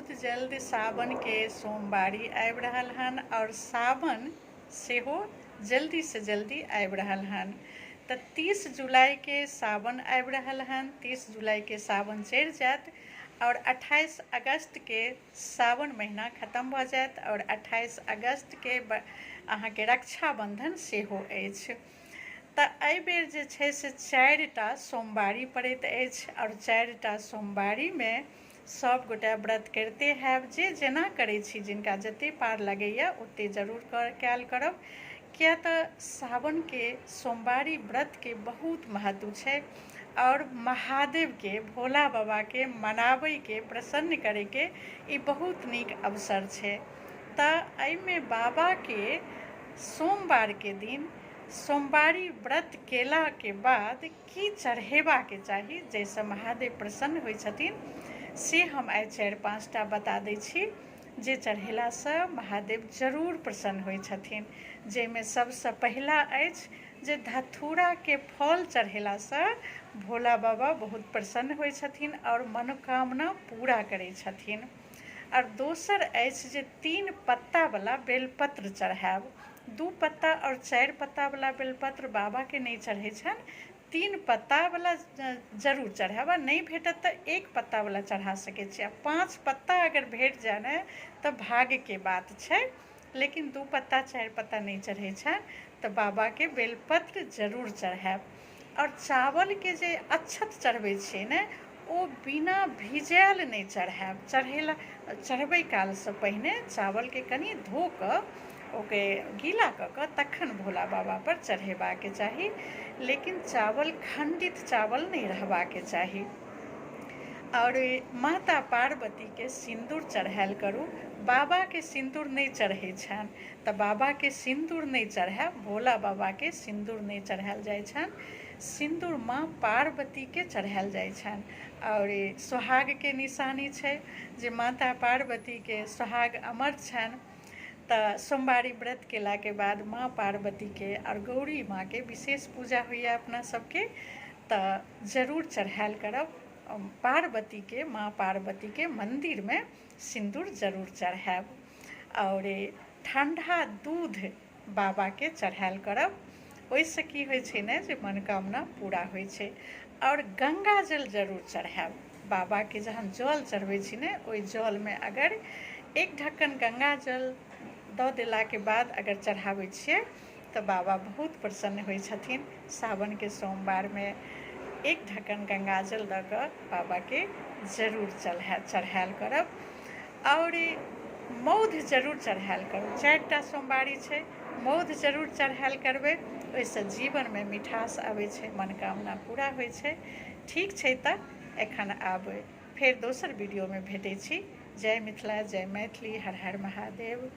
बहुत जल्द सावनके सोमवारी आबि रहल हन आओर सावन सेहो जल्दीसँ जल्दी आबि रहल हन। तऽ 30 जुलाइके सावन आबि रहल हन। 30 जुलाइके सावन चढ़ि जायत आओर 28 अगस्तके सावन महीना खतम भऽ जायत आओर 28 अगस्तके अहाँके रक्षाबन्धन सेहो अछि। तऽ एहिबेर जे छै से 4टा सोमवारी पड़ैत अछि आओर 4टा सोमवारीमे सभगोटे व्रत करिते हैब। जे जेना करै छी, जिनका जतेक पार लगैए ओतेक जरूर कयल करब, किया तऽ सावनके सोमवारी व्रतके बहुत महत्व छै आओर महादेवके, भोला बाबाके मनाबैके, प्रसन्न करैके ई बहुत नीक अवसर छै। तऽ एहिमे बाबाके सोमवारके दिन सोमवारी व्रत केलाके बाद की चढ़ेबाके चाही जाहिसँ महादेव प्रसन्न होइ छथिन, से हम आइ 4-5टा बता दै छी जे चढ़ेलासँ महादेव जरूर प्रसन्न होइ छथिन। जाहिमे सबसँ पहिला अछि जे धथूराके फल चढ़ेलासँ भोला बाबा बहुत प्रसन्न होइ छथिन आओर मनोकामना पूरा करै छथिन। आओर दोसर अछि जे 3 पत्तावला बेलपत्र चढ़ायब। 2 पत्ता आओर 4 पत्तावला बेलपत्र बाबाके नहि चढ़ै छनि, 3 पत्तावला जरूर चढ़ायब। आ नहि भेटत तऽ 1 पत्तावला चढ़ा सकै छी। आ 5 पत्ता अगर भेट जाय ने तऽ भाग्यके बात छै, लेकिन 2 पत्ता 4 पत्ता नहि चढ़ै छनि तऽ बाबाके बेलपत्र जरूर चढ़ायब। आओर चावलके जे अक्षत चढ़बै छियै ने, ओ बिना भिजायल नहि चढ़ायब। चढ़बै कालसँ पहिने चावलके कनि धो कऽ ओके गीला कऽ कऽ तखन भोला बाबापर चढ़ेबाके चाही, लेकिन चावल खण्डित चावल नहि रहबाके चाही। आओर माता पार्वतीके सिन्दूर चढ़ायल करू। बाबाके सिन्दूर नहि चढ़ै छनि तऽ बाबाके सिन्दूर नहि चढ़ायब। भोला बाबाके सिन्दूर नहि चढ़ायल जाइ छनि, सिन्दूर माँ पार्वतीके चढ़ायल जाइ छनि। आओर सोहागके निशानी छै जे माता पार्वतीके सोहाग अमर छनि। तऽ सोमवारी व्रत केलाके बाद माँ पार्वतीके आओर गौरी माँके विशेष पूजा होइए अपना सबके, तऽ जरूर चढ़ायल करब पार्वतीके, माँ पार्वतीके मन्दिरमे सिन्दूर जरूर चढ़ायब। आओर ठण्डा दूध बाबाके चढ़ायल करब, ओहिसँ की होइ छै ने जे मनोकामना पूरा होइ छै। आओर गङ्गाजल जरूर चढ़ायब बाबाके। जहन जल चढ़बै छी ने, ओहि जलमे अगर 1 ढक्कन गङ्गाजल दऽ देलाके बाद अगर चढ़ाबै छियै तऽ बाबा बहुत प्रसन्न होइ छथिन। सावनके सोमवारमे 1 ढक्कन गङ्गाजल दऽ कऽ बाबाके जरूर चढ़ायल करब। आओर मौध जरूर चढ़ायल करू। 4टा सोमवारी छै, मौध जरूर चढ़ायल करबै, ओहिसँ जीवनमे मिठास आबै छै, मनोकामना पूरा होइ छै। ठीक छै, तऽ एखन आब फेर दोसर वीडियोमे भेटै छी। जय मिथिला, जय मैथिली, हर हर महादेव।